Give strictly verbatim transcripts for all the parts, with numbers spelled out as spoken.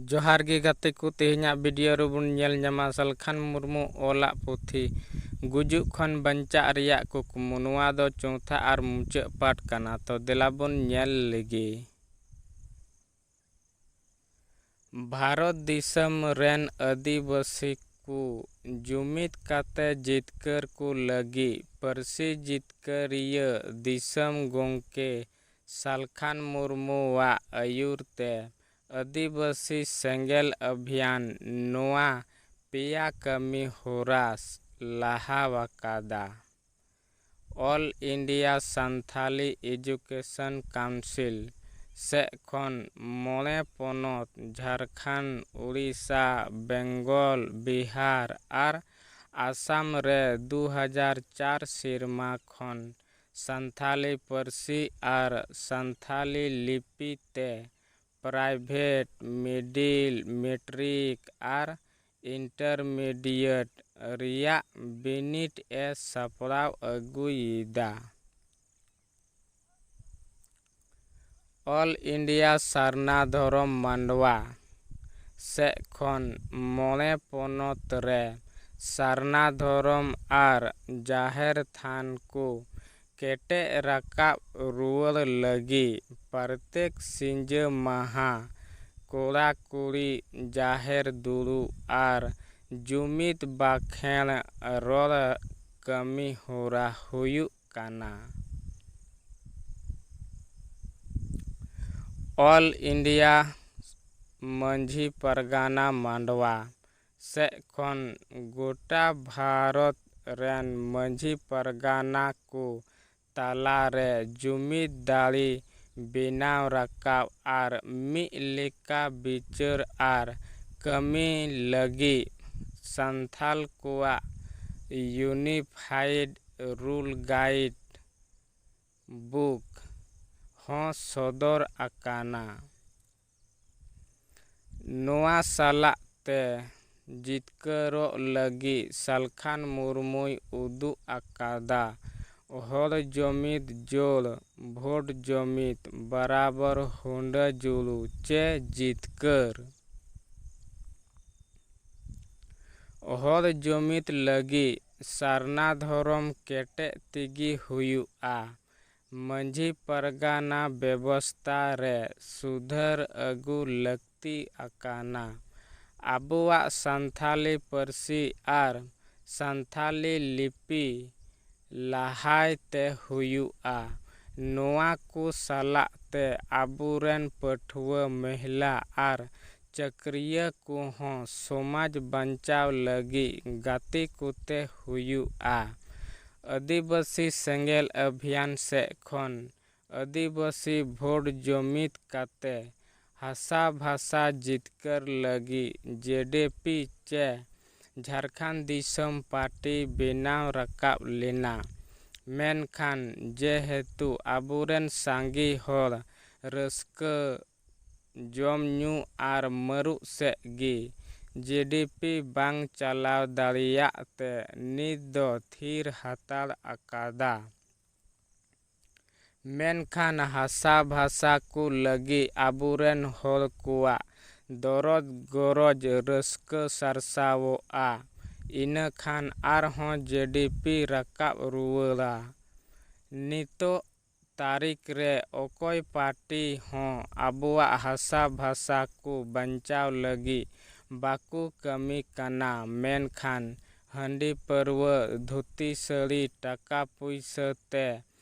ᱡᱚᱦᱟᱨ ᱜᱮ ᱜᱟᱛᱮ ᱠᱚ, ᱛᱮᱦᱮᱧᱟᱜ ᱵᱷᱤᱰᱤᱭᱳ ᱨᱮᱵᱚᱱ ᱧᱮᱞ ᱧᱟᱢᱟ ᱥᱟᱞᱠᱷᱟᱱ ᱢᱩᱨᱢᱩ ᱚᱞᱟᱜ ᱯᱩᱛᱷᱤ ᱜᱩᱡᱩᱜ ᱠᱷᱚᱱ ᱵᱟᱧᱪᱟᱜ ᱨᱮᱭᱟᱜ ᱠᱩᱠᱢᱩ᱾ ᱱᱚᱣᱟ ᱫᱚ ᱪᱳᱣᱛᱷᱟ ᱟᱨ ᱢᱩᱪᱟᱹᱫ ᱯᱟᱴ ᱠᱟᱱᱟ, ᱛᱚ ᱫᱮᱞᱟ ᱵᱚᱱ ᱧᱮᱞ ᱞᱮᱜᱮ᱾ ᱵᱷᱟᱨᱚᱛ ᱫᱤᱥᱚᱢ ᱨᱮᱱ ᱟᱹᱫᱤᱵᱟᱹᱥᱤ ᱠᱚ ᱡᱩᱢᱤᱫ ᱠᱟᱛᱮ ᱡᱤᱛᱠᱟᱹᱨ ᱠᱚ ᱞᱟᱹᱜᱤᱫ ᱯᱟᱹᱨᱥᱤ ᱡᱤᱛᱠᱟᱹᱨᱤᱭᱟᱹ ᱫᱤᱥᱚᱢ ᱜᱚᱢᱠᱮ ᱥᱟᱞᱠᱷᱟᱱ ᱢᱩᱨᱢᱩᱣᱟᱜ ᱟᱹᱭᱩᱨ ᱛᱮ ᱟᱹᱫᱤᱵᱟᱹᱥᱤ ᱥᱮᱸᱜᱮᱞ ᱚᱵᱷᱤᱭᱟᱱ ᱱᱚᱣᱟ ᱯᱮᱭᱟ ᱠᱟᱹᱢᱤ ᱦᱚᱨᱟ ᱞᱟᱦᱟ ᱟᱠᱟᱫᱟ᱾ All India Santhali Education Council ᱥᱮᱫ ᱠᱷᱚᱱ ᱢᱚᱬᱮ ᱯᱚᱱᱚᱛ ᱡᱷᱟᱲᱠᱷᱚᱸᱰ, ᱩᱲᱤᱥᱥᱟ, ᱵᱮᱝᱜᱚᱞ, ᱵᱤᱦᱟᱨ ᱟᱨ ᱟᱥᱟᱢ ᱨᱮ ᱫᱩ ᱦᱟᱡᱟᱨ ᱪᱟᱨ ᱥᱮᱨᱢᱟ ᱠᱷᱚᱱ ᱥᱟᱱᱛᱷᱟᱞᱤ ᱯᱟᱹᱨᱥᱤ ᱟᱨ ᱥᱟᱱᱛᱷᱟᱞᱤ ᱞᱤᱯᱤ ᱛᱮ ᱯᱨᱟᱭᱵᱷᱮᱴ, ᱢᱤᱰᱤᱞ, ᱢᱮᱴᱨᱤᱠ ᱟᱨ ᱤᱱᱴᱟᱨᱢᱤᱰᱤᱭᱮᱴ ᱨᱮᱭᱟᱜ ᱵᱤᱱᱤᱰ ᱮ ᱥᱟᱯᱲᱟᱣ ᱟᱹᱜᱩᱭᱮᱫᱟ᱾ All India ᱥᱟᱨᱱᱟ ᱫᱷᱚᱨᱚᱢ ᱢᱟᱰᱣᱟ ᱥᱮᱫ ᱠᱷᱚᱱ ᱢᱚᱬᱮ ᱯᱚᱱᱚᱛ ᱨᱮ ᱥᱟᱨᱱᱟ ᱫᱷᱚᱨᱚᱢ ᱟᱨ ᱡᱟᱦᱮᱨ ᱛᱷᱟᱱ ᱠᱚ ᱠᱮᱴᱮᱡ ᱨᱟᱠᱟᱵ ᱨᱩᱣᱟᱹᱲ ᱞᱟᱹᱜᱤᱫ ᱯᱨᱚᱛᱮᱠ ᱥᱤᱸᱡᱟᱹ ᱢᱟᱦᱟ ᱠᱚᱲᱟ ᱠᱩᱲᱤ ᱡᱟᱦᱮᱨ ᱫᱩᱲᱩᱵ ᱟᱨ ᱡᱩᱢᱤᱫ ᱵᱟᱠᱷᱮᱬ ᱨᱚᱲ ᱠᱟᱹᱢᱤ ᱦᱚᱨᱟ ᱦᱩᱭᱩᱜ ᱠᱟᱱᱟ᱾ All India ᱢᱟᱹᱡᱷᱤ ᱯᱟᱨᱜᱟᱱᱟ ᱢᱟᱰᱣᱟ ᱥᱮᱫ ᱠᱷᱚᱱ ᱜᱚᱴᱟ ᱵᱷᱟᱨᱚᱛ ᱨᱮᱱ ᱢᱟᱹᱡᱷᱤ ᱯᱟᱨᱜᱟᱱᱟ ᱠᱚ ᱛᱟᱞᱟ ᱨᱮ ᱡᱩᱢᱤᱫ ᱫᱟᱲᱮ ᱵᱮᱱᱟᱣ ᱨᱟᱠᱟᱵ ᱟᱨ ᱢᱤᱫ ᱞᱮᱠᱟ ᱵᱤᱪᱟᱹᱨ ᱟᱨ ᱠᱟᱹᱢᱤ ᱞᱟᱹᱜᱤᱫ ᱥᱟᱱᱛᱷᱟᱞ ᱠᱚᱣᱟᱜ Unified Rule Guide Book ᱦᱚᱸ ᱥᱚᱫᱚᱨ ᱟᱠᱟᱱᱟ᱾ ᱱᱚᱣᱟ ᱥᱟᱞᱟᱜ ᱛᱮ ᱡᱤᱛᱠᱟᱹᱨᱚᱜ ᱞᱟᱹᱜᱤᱫ ᱥᱟᱞᱠᱷᱟᱱ ᱢᱩᱨᱢᱩᱭ ᱩᱫᱩᱜ ᱟᱠᱟᱫᱟ ᱦᱚᱲ ᱡᱩᱢᱤᱫ ᱡᱳᱲ, ᱵᱷᱳᱴ ᱡᱩᱢᱤᱫ ᱵᱟᱨᱟᱵᱚᱨ ᱦᱩᱰᱟᱹ ᱡᱩᱲᱩ ᱪᱮ ᱡᱤᱛᱠᱟᱹᱨ᱾ ᱦᱚᱲ ᱡᱩᱢᱤᱫ ᱞᱟᱹᱜᱤᱫ ᱥᱟᱨᱱᱟ ᱫᱷᱚᱨᱚᱢ ᱠᱮᱴᱮᱡ ᱛᱮᱜᱮ ᱦᱩᱭᱩᱜᱼᱟ᱾ ᱢᱟᱹᱡᱷᱤ ᱯᱟᱨᱜᱟᱱᱟ ᱵᱮᱵᱚᱥᱛᱟ ᱨᱮ ᱥᱩᱫᱷᱟᱹᱨ ᱟᱹᱜᱩ ᱞᱟᱹᱠᱛᱤ ᱟᱠᱟᱱᱟ᱾ ᱟᱵᱚᱣᱟᱜ ᱥᱟᱱᱛᱷᱟᱞᱤ ᱯᱟᱹᱨᱥᱤ ᱟᱨ ᱥᱟᱱᱛᱷᱟᱞᱤ ᱞᱤᱯᱤ ᱞᱟᱦᱟᱭ ᱛᱮ ᱦᱩᱭᱩᱜᱼᱟ᱾ ᱱᱚᱣᱟ ᱠᱚ ᱥᱟᱞᱟᱜ ᱛᱮ ᱟᱵᱚᱨᱮᱱ ᱯᱟᱹᱴᱷᱩᱣᱟᱹ, ᱢᱮᱦᱞᱟ ᱟᱨ ᱪᱟᱹᱠᱨᱤᱭᱟᱹ ᱠᱚᱦᱚᱸ ᱥᱚᱢᱟᱡᱽ ᱵᱟᱧᱪᱟᱣ ᱞᱟᱹᱜᱤᱫ ᱜᱟᱛᱮ ᱠᱚᱛᱮ ᱦᱩᱭᱩᱜᱼᱟ᱾ ᱟᱹᱫᱤᱵᱟᱹᱥᱤ ᱥᱮᱸᱜᱮᱞ ᱚᱵᱷᱤᱭᱟᱱ ᱥᱮᱫ ᱠᱷᱚᱱ ᱟᱹᱫᱤᱵᱟᱹᱥᱤ ᱵᱷᱳᱴ ᱡᱩᱢᱤᱫ ᱠᱟᱛᱮ ᱦᱟᱥᱟ ᱵᱷᱟᱥᱟ ᱡᱤᱛᱠᱟᱹᱨ ᱞᱟᱹᱜᱤᱫ ᱡᱮ ᱰᱤ ᱯᱤ ᱪᱮ ᱡᱷᱟᱨᱠᱷᱚᱸᱰ ᱫᱤᱥᱚᱢ ᱯᱟᱨᱴᱤ ᱵᱮᱱᱟᱣ ᱨᱟᱠᱟᱵ ᱞᱮᱱᱟ᱾ ᱢᱮᱱᱠᱷᱟᱱ ᱡᱮᱦᱮᱛᱩ ᱟᱵᱚᱨᱮᱱ ᱥᱟᱸᱜᱮ ᱦᱚᱲ ᱨᱟᱹᱥᱠᱟᱹ, ᱡᱚᱢ ᱧᱩ ᱟᱨ ᱢᱟᱹᱨᱩᱜ ᱥᱮᱫ ᱜᱮ ᱡᱮ ᱰᱤ ᱯᱤ ᱵᱟᱝ ᱪᱟᱞᱟᱣ ᱫᱟᱲᱮᱭᱟᱜ ᱛᱮ ᱱᱤᱛ ᱫᱚ ᱛᱷᱤᱨ ᱦᱟᱛᱟᱲ ᱟᱠᱟᱫᱟ᱾ ᱢᱮᱱᱠᱷᱟᱱ ᱦᱟᱥᱟ ᱵᱷᱟᱥᱟ ᱠᱚ ᱞᱟᱹᱜᱤᱫ ᱟᱵᱚᱨᱮᱱ ᱦᱚᱲ ᱠᱚᱣᱟᱜ ᱫᱚᱨᱚᱫ ᱜᱚᱨᱚᱡᱽ ᱨᱟᱹᱥᱠᱟᱹ ᱥᱟᱨᱥᱟᱣᱚᱜᱼᱟ᱾ ᱤᱱᱟᱹ ᱠᱷᱟᱱ ᱟᱨᱦᱚᱸ ᱡᱮ ᱰᱤ ᱯᱤ ᱨᱟᱠᱟᱵ ᱨᱩᱣᱟᱹᱲᱟ᱾ ᱱᱤᱛᱚᱜ ᱛᱟᱹᱨᱤᱠᱷ ᱨᱮ ᱚᱠᱚᱭ ᱯᱟᱨᱴᱤ ᱦᱚᱸ ᱟᱵᱚᱣᱟᱜ ᱦᱟᱥᱟ ᱵᱷᱟᱥᱟ ᱠᱚ ᱵᱟᱧᱪᱟᱣ ᱞᱟᱹᱜᱤᱫ ᱵᱟᱠᱚ ᱠᱟᱹᱢᱤ ᱠᱟᱱᱟ, ᱢᱮᱱᱠᱷᱟᱱ ᱦᱟᱺᱰᱤ ᱯᱟᱹᱨᱣᱟᱹ, ᱫᱷᱩᱛᱤ ᱥᱟᱹᱲᱤ, ᱴᱟᱠᱟ ᱯᱩᱭᱥᱟᱹ ᱛᱮ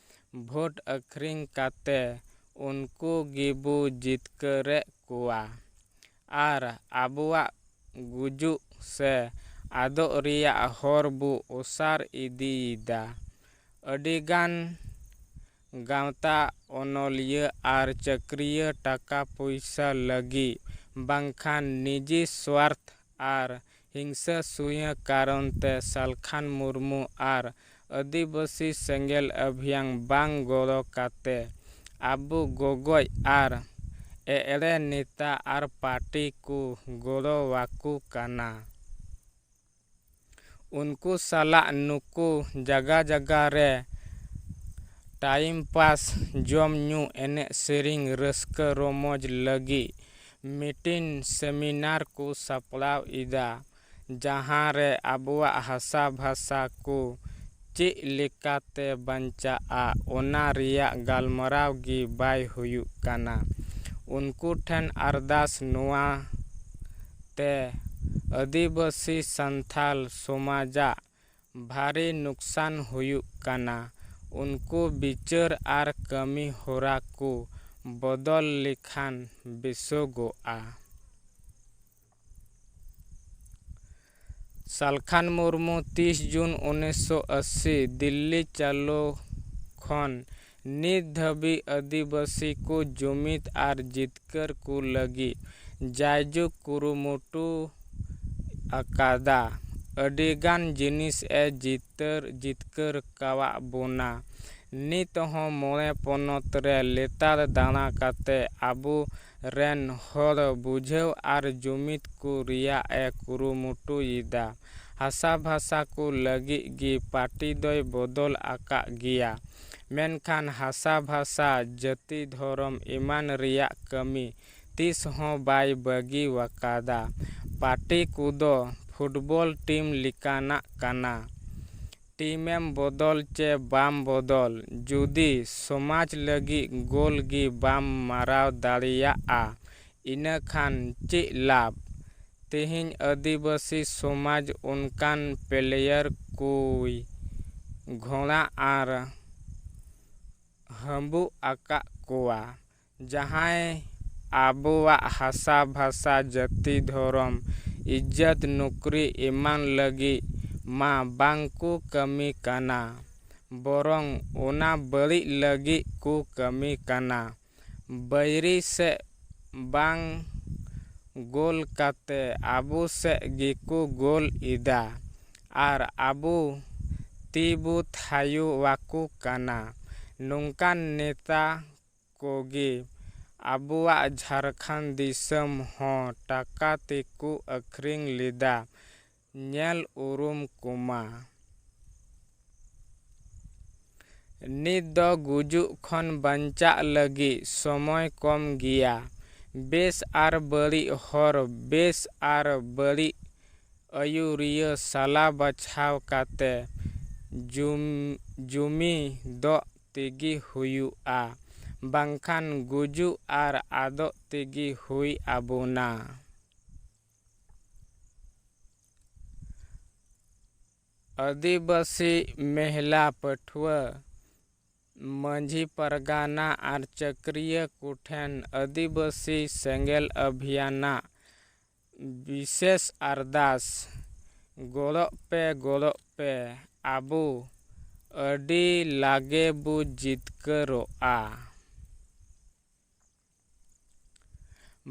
ᱵᱷᱳᱴ ᱟᱹᱠᱷᱨᱤᱧ ᱠᱟᱛᱮ ᱩᱱᱠᱩ ᱜᱮᱵᱚ ᱡᱤᱛᱠᱟᱹᱨᱮᱫ ᱠᱚᱣᱟ᱾ ᱟᱨ ᱟᱵᱚᱣᱟᱜ ᱜᱩᱡᱩᱜ ᱥᱮ ᱟᱫᱚᱜ ᱨᱮᱭᱟᱜ ᱦᱚᱨ ᱵᱚ ᱚᱥᱟᱨ ᱤᱫᱤᱭᱮᱫᱟ᱾ ᱟᱹᱰᱤᱜᱟᱱ ᱜᱟᱶᱛᱟ, ᱚᱱᱚᱞᱤᱭᱟᱹ ᱟᱨ ᱪᱟᱹᱠᱨᱤᱭᱟᱹ ᱴᱟᱠᱟ ᱯᱩᱭᱥᱟᱹ ᱞᱟᱹᱜᱤᱫ ᱵᱟᱝᱠᱷᱟᱱ ᱱᱤᱡᱤ ᱥᱣᱟᱨᱛᱷ ᱟᱨ ᱦᱤᱝᱥᱟᱹ ᱥᱩᱭᱟᱹ ᱠᱟᱨᱚᱱ ᱛᱮ ᱥᱟᱞᱠᱷᱟᱱ ᱢᱩᱨᱢᱩ ᱟᱨ ᱟᱹᱫᱤᱵᱟᱹᱥᱤ ᱥᱮᱸᱜᱮᱞ ᱚᱵᱷᱤᱭᱟᱱ ᱵᱟᱝ ᱜᱚᱲᱚ ᱠᱟᱛᱮ ᱟᱵᱚ ᱜᱚᱜᱚᱡ ᱟᱨ ᱮᱲᱮ ᱱᱮᱛᱟ ᱟᱨ ᱯᱟᱨᱴᱤ ᱠᱚ ᱜᱚᱲᱚ ᱟᱠᱚ ᱠᱟᱱᱟ᱾ ᱩᱱᱠᱩ ᱥᱟᱞᱟᱜ ᱱᱩᱠᱩ ᱡᱟᱜᱟ ᱡᱟᱜᱟ ᱨᱮ time pass, ᱡᱚᱢ ᱧᱩ, ᱮᱱᱮᱡ ᱥᱮᱨᱮᱧ, ᱨᱟᱹᱥᱠᱟᱹ ᱨᱚᱢᱚᱡᱽ ᱞᱟᱹᱜᱤᱫ meeting seminar ᱠᱚ ᱥᱟᱯᱲᱟᱣ ᱮᱫᱟ᱾ ᱡᱟᱦᱟᱸ ᱨᱮ ᱟᱵᱚᱣᱟᱜ ᱦᱟᱥᱟ ᱵᱷᱟᱥᱟ ᱠᱚ ᱪᱮᱫ ᱞᱮᱠᱟᱛᱮ ᱵᱟᱧᱪᱟᱜᱼᱟ, ᱚᱱᱟ ᱨᱮᱭᱟᱜ ᱜᱟᱞᱢᱟᱨᱟᱣ ᱜᱮ ᱵᱟᱭ ᱦᱩᱭᱩᱜ ᱠᱟᱱᱟ᱾ ᱩᱱᱠᱩ ᱴᱷᱮᱱ ᱟᱨᱫᱟᱥ ᱱᱚᱣᱟ ᱛᱮ ᱟᱹᱫᱤᱵᱟᱹᱥᱤ ᱥᱟᱱᱛᱷᱟᱞ ᱥᱚᱢᱟᱡᱟᱜ ᱵᱷᱟᱨᱤ ᱱᱩᱠᱥᱟᱱ ᱦᱩᱭᱩᱜ ᱠᱟᱱᱟ᱾ ᱩᱱᱠᱩ ᱵᱤᱪᱟᱹᱨ ᱟᱨ ᱠᱟᱹᱢᱤ ᱦᱚᱨᱟ ᱠᱚ ᱵᱚᱫᱚᱞ ᱞᱮᱠᱷᱟᱱ ᱵᱮᱥᱚᱜᱚᱜᱼᱟ᱾ ᱥᱟᱞᱠᱷᱟᱱ ᱢᱩᱨᱢᱩ, ᱛᱤᱥ ᱡᱩᱱ ᱩᱱᱤᱥᱥᱚ ᱟᱥᱤ, ᱫᱤᱞᱞᱤ ᱪᱟᱞᱩ ᱠᱷᱚᱱ ᱱᱤᱛ ᱫᱷᱟᱹᱵᱤᱡ ᱟᱹᱫᱤᱵᱟᱹᱥᱤ ᱠᱚ ᱡᱩᱢᱤᱫ ᱟᱨ ᱡᱤᱛᱠᱟᱹᱨ ᱠᱚ ᱞᱟᱹᱜᱤᱫ ᱡᱟᱭᱡᱩᱜᱽ ᱠᱩᱨᱩᱢᱩᱴᱩ ᱟᱠᱟᱫᱟ᱾ ᱟᱹᱰᱤᱜᱟᱱ ᱡᱤᱱᱤᱥ ᱮ ᱡᱤᱛᱟᱹᱨ, ᱡᱤᱛᱠᱟᱹᱨ ᱠᱟᱣᱟᱜ ᱵᱚᱱᱟ᱾ ᱱᱤᱛ ᱦᱚᱸ ᱢᱚᱬᱮ ᱯᱚᱱᱚᱛ ᱨᱮ ᱞᱮᱛᱟᱲ ᱫᱟᱬᱟ ᱠᱟᱛᱮ ᱟᱵᱚ ᱨᱮᱱ ᱦᱚᱲ ᱵᱩᱡᱷᱟᱹᱣ ᱟᱨ ᱡᱩᱢᱤᱫ ᱠᱚ ᱨᱮᱭᱟᱜ ᱮ ᱠᱩᱨᱩᱢᱩᱴᱩᱭᱮᱫᱟ᱾ ᱦᱟᱥᱟ ᱵᱷᱟᱥᱟ ᱠᱚ ᱞᱟᱹᱜᱤᱫ ᱜᱮ ᱯᱟᱨᱴᱤ ᱫᱚᱭ ᱵᱚᱫᱚᱞ ᱟᱠᱟᱫ ᱜᱮᱭᱟ, ᱢᱮᱱᱠᱷᱟᱱ ᱦᱟᱥᱟ ᱵᱷᱟᱥᱟ, ᱡᱟᱹᱛᱤ, ᱫᱷᱚᱨᱚᱢ ᱮᱢᱟᱱ ᱨᱮᱭᱟᱜ ᱠᱟᱹᱢᱤ ᱛᱤᱥ ᱦᱚᱸ ᱵᱟᱭ ᱵᱟᱹᱜᱤ ᱟᱠᱟᱫᱟ᱾ ᱯᱟᱨᱴᱤ ᱠᱚᱫᱚ ᱯᱷᱩᱴᱵᱚᱞ ᱴᱤᱢ ᱞᱮᱠᱟᱱᱟᱜ ᱠᱟᱱᱟ᱾ ᱴᱤᱢᱮᱢ ᱵᱚᱫᱚᱞ ᱪᱮ ᱵᱟᱢ ᱵᱚᱫᱚᱞ, ᱡᱩᱫᱤ ᱥᱚᱢᱟᱡᱽ ᱞᱟᱹᱜᱤᱫ ᱜᱳᱞ ᱜᱮ ᱵᱟᱢ ᱢᱟᱨᱟᱣ ᱫᱟᱲᱮᱭᱟᱜᱼᱟ, ᱤᱱᱟᱹ ᱠᱷᱟᱱ ᱪᱮᱫ ᱞᱟᱵᱷ? ᱛᱮᱦᱮᱧ ᱟᱹᱫᱤᱵᱟᱹᱥᱤ ᱥᱚᱢᱟᱡᱽ ᱚᱱᱠᱟᱱ ᱯᱞᱮᱭᱟᱨ ᱠᱚᱭ ᱜᱷᱚᱲᱟ ᱟᱨ ᱦᱟᱹᱵᱩᱜ ᱟᱠᱟᱫ ᱠᱚᱣᱟ, ᱡᱟᱦᱟᱸᱭ ᱟᱵᱚᱣᱟᱜ ᱦᱟᱥᱟ, ᱵᱷᱟᱥᱟ, ᱡᱟᱹᱛᱤ, ᱫᱷᱚᱨᱚᱢ, ᱤᱡᱽᱡᱚᱛ, ᱱᱚᱠᱨᱤ ᱮᱢᱟᱱ ᱞᱟᱹᱜᱤᱫ ᱢᱟ ᱵᱟᱝ ᱠᱚ ᱠᱟᱹᱢᱤ ᱠᱟᱱᱟ, ᱵᱚᱨᱚᱝ ᱚᱱᱟ ᱵᱟᱹᱲᱤᱡ ᱞᱟᱹᱜᱤᱫ ᱠᱚ ᱠᱟᱹᱢᱤ ᱠᱟᱱᱟ᱾ ᱵᱟᱹᱭᱨᱤ ᱥᱮᱫ ᱵᱟᱝ ᱜᱳᱞ ᱠᱟᱛᱮ ᱟᱵᱚ ᱥᱮᱫ ᱜᱮᱠᱚ ᱜᱳᱞ ᱮᱫᱟ ᱟᱨ ᱟᱵᱚ ᱛᱤ ᱵᱚ ᱛᱷᱟᱭᱚ ᱟᱠᱚ ᱠᱟᱱᱟ᱾ ᱱᱚᱝᱠᱟᱱ ᱱᱮᱛᱟ ᱠᱚᱜᱮ ᱟᱵᱚᱣᱟᱜ ᱡᱷᱟᱲᱠᱷᱚᱸᱰ ᱫᱤᱥᱚᱢ ᱦᱚᱸ ᱴᱟᱠᱟ ᱛᱮᱠᱚ ᱟᱹᱠᱷᱨᱤᱧ ᱞᱮᱫᱟ᱾ ᱧᱮᱞ ᱩᱨᱩᱢ ᱠᱚᱢᱟ᱾ ᱱᱤᱛ ᱫᱚ ᱜᱩᱡᱩᱜ ᱠᱷᱚᱱ ᱵᱟᱧᱪᱟᱜ ᱞᱟᱹᱜᱤᱫ ᱥᱚᱢᱚᱭ ᱠᱚᱢ ᱜᱮᱭᱟ᱾ ᱵᱮᱥ ᱟᱨ ᱵᱟᱹᱲᱤᱡ ᱦᱚᱨ, ᱵᱮᱥ ᱟᱨ ᱵᱟᱹᱲᱤᱡ ᱟᱹᱭᱩᱨᱤᱭᱟᱹ ᱥᱟᱞᱟ ᱵᱟᱪᱷᱟᱣ ᱠᱟᱛᱮ ᱡᱩᱢ-, ᱡᱩᱢᱤ ᱫᱚᱜ ᱛᱮᱜᱮ ᱦᱩᱭᱩᱜᱼᱟ, ᱵᱟᱝᱠᱷᱟᱱ ᱜᱩᱡᱩᱜ ᱟᱨ ᱟᱫᱚᱜ ᱛᱮᱜᱮ ᱦᱩᱭ ᱟᱵᱚᱱᱟ᱾ ᱟᱹᱫᱤᱵᱟᱹᱥᱤ ᱢᱮᱦᱞᱟ ᱯᱟᱹᱴᱷᱩᱣᱟᱹ ᱢᱟᱹᱡᱷᱤ ᱯᱟᱨᱜᱟᱱᱟ ᱟᱨ ᱪᱟᱹᱠᱨᱤᱭᱟᱹ ᱠᱚᱴᱷᱮᱱ ᱟᱹᱫᱤᱵᱟᱹᱥᱤ ᱥᱮᱸᱜᱮᱞ ᱟᱵᱷᱤᱭᱟᱱᱟᱜ ᱵᱤᱥᱮᱥ ᱟᱨᱫᱟᱥ, ᱜᱚᱲᱚᱜ ᱯᱮ, ᱜᱚᱲᱚᱜ ᱯᱮ, ᱟᱵᱚ ᱟᱹᱰᱤ ᱞᱟᱜᱮ ᱵᱚ ᱡᱤᱛᱠᱟᱹᱨᱚᱜᱼᱟ᱾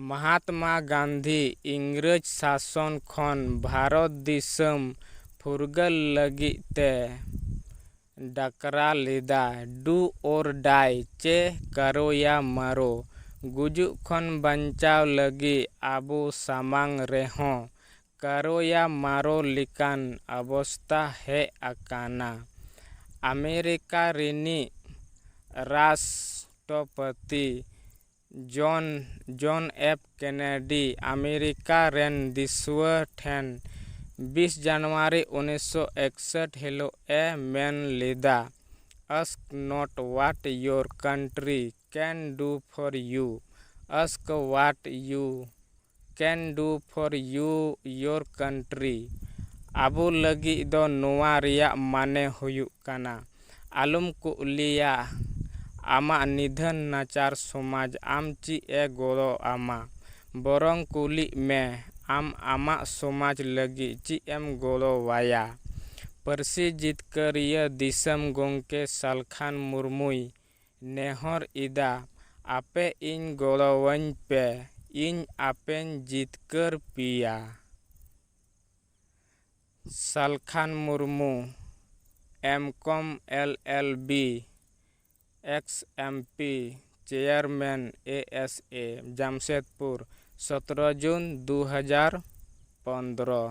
ᱢᱟᱦᱟᱛᱢᱟ ᱜᱟᱱᱫᱷᱤ ᱤᱝᱨᱮᱡᱽ ᱥᱟᱥᱚᱱ ᱠᱷᱚᱱ ᱵᱷᱟᱨᱚᱛ ᱫᱤᱥᱚᱢ ᱯᱷᱩᱨᱜᱟᱹᱞ ᱞᱟᱹᱜᱤᱫ ᱛᱮ ᱰᱟᱠᱨᱟ ᱞᱮᱫᱟ, "Do or die" ᱪᱮ "ᱠᱟᱨᱳ ᱭᱟ ᱢᱟᱨᱳ", ᱜᱩᱡᱩᱜ ᱠᱷᱚᱱ ᱵᱟᱧᱪᱟᱣ ᱞᱟᱹᱜᱤᱫ ᱟᱵᱚ ᱥᱟᱢᱟᱝ ᱨᱮᱦᱚᱸ ᱠᱟᱨᱳ ᱭᱟ ᱢᱟᱨᱳ ᱞᱮᱠᱟᱱ ᱚᱵᱚᱥᱛᱟ ᱦᱮᱡ ᱟᱠᱟᱱᱟ᱾ ᱟᱢᱮᱨᱤᱠᱟ ᱨᱤᱱᱤᱡ ᱨᱟᱥᱴᱨᱚᱯᱚᱛᱤ ᱡᱚᱱ, ᱡᱚᱱ ᱮᱯᱷ ᱠᱮᱱᱮᱰᱤ ᱟᱢᱮᱨᱤᱠᱟ ᱨᱮᱱ ᱫᱤᱥᱩᱣᱟᱹ ᱴᱷᱮᱱ ᱵᱤᱥ ᱡᱟᱱᱩᱣᱟᱨᱤ ᱩᱱᱤᱥᱥᱚ ᱮᱠᱥᱚᱴ ᱦᱤᱞᱳᱜ ᱮ ᱢᱮᱱ ᱞᱮᱫᱟ, "Ask not what your country can do for you, ask what you can do for you, your country." ᱟᱵᱚ ᱞᱟᱹᱜᱤᱫ ᱫᱚ ᱱᱚᱣᱟ ᱨᱮᱭᱟᱜ ᱢᱟᱱᱮ ᱦᱩᱭᱩᱜ ᱠᱟᱱᱟ, ᱟᱞᱚᱢ ᱠᱩᱠᱞᱤᱭᱟ ᱟᱢᱟᱜ ᱱᱤᱫᱷᱟᱹᱱ ᱱᱟᱪᱟᱨ ᱥᱚᱢᱟᱡᱽ ᱟᱢ ᱪᱮᱫ ᱮ ᱜᱚᱲᱚ ᱟᱢᱟ, ᱵᱚᱨᱚᱝ ᱠᱩᱞᱤᱜ ᱢᱮ ᱟᱢ ᱟᱢᱟᱜ ᱥᱚᱢᱟᱡᱽ ᱞᱟᱹᱜᱤᱫ ᱪᱮᱫ ᱮᱢ ᱜᱚᱲᱚᱣᱟᱭᱟ᱾ ᱯᱟᱹᱨᱥᱤ ᱡᱤᱛᱠᱟᱹᱨᱤᱭᱟᱹ ᱫᱤᱥᱚᱢ ᱜᱚᱢᱠᱮ ᱥᱟᱞᱠᱷᱟᱱ ᱢᱩᱨᱢᱩᱭ ᱱᱮᱦᱚᱨ ᱮᱫᱟ, ᱟᱯᱮ ᱤᱧ ᱜᱚᱲᱚᱣᱟᱹᱧ ᱯᱮ, ᱤᱧ ᱟᱯᱮᱧ ᱡᱤᱛᱠᱟᱹᱨ ᱯᱮᱭᱟ᱾ Salkhan Murmu, M Com, L L B, X M P, chairman, A S A, Jamshedpur, ᱥᱚᱛᱨᱚ ᱡᱩᱱ ᱫᱩ ᱦᱟᱡᱟᱨ ᱯᱚᱱᱫᱽᱨᱚ᱾